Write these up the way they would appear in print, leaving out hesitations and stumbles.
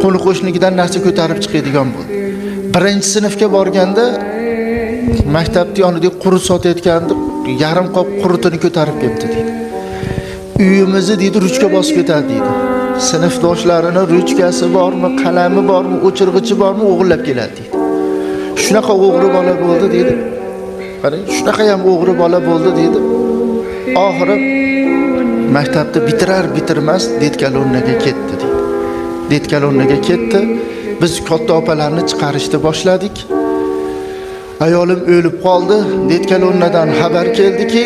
Qo'ni qo'shnikidan narsa ko'tarib chiqadigan bo'ldi. Birinchi sinfga borganda maktabni yonida qurut sotayotganda yarim qop qurutini ko'tarib kelibdi deydi. Uyimizni deydi ruchka bosib ketadi deydi. Sinfdoshlarini ruchkasi bormi, qalami bormi, o'chirg'ichi bormi o'g'irlab keladi deydi. Shunaqa o'g'ri bola bo'ldi deydi. Qarang, shunaqa ham o'g'ri bola bo'ldi deydi. Oxiri maktabni bitirar bitirmas detkalonnaga ketdi deydi. Detkalonnaga ketdi. Biz katta opalarni chiqarishni boshladik. Ayolim o'lib qoldi. Detkalonnadan xabar keldiki,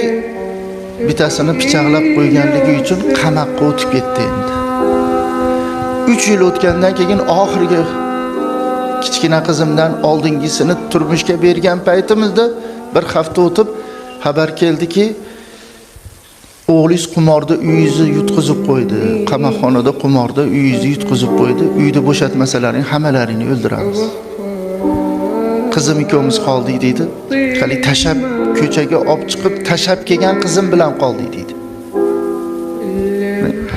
bittasini pichoqlab qo'yganligi uchun qamoqqa o'tib ketdi endi. 3 yil o'tgandan keyin oxirgi kichkina qizimdan oldingisini turmushga bergan paytimizda bir hafta o'tib xabar keldiki, o'g'lingiz qumorda uyingizni yutqizib qo'ydi. Qamoqxonada qumorda uyingizni yutqizib qo'ydi. Uyni bo'shatmasalaring hammalaringni o'ldiramiz. Qizim ikkovimiz qoldik deydi. Hali tashab ko'chaga olib chiqib tashab kelgan qizim bilan qoldik deydi.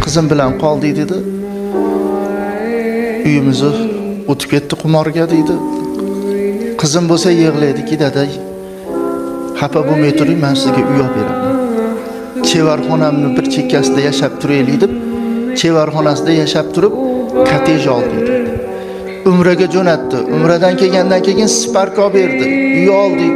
Qizim bilan qoldik dedi. Uyimizni o'tib ketdi qumorga deydi. Qizim bo'lsa yig'laydiki, dada, xafa bo'lmay turing, men sizga uy olib beraman. Chevarxonamni bir chekkasida yashab turaylik deb, chevarxonasida yashab turib, kottej oldik deydi. Umraga jo'natdi. Umradan kelgandan keyin Spark olib berdi. Uy oldik.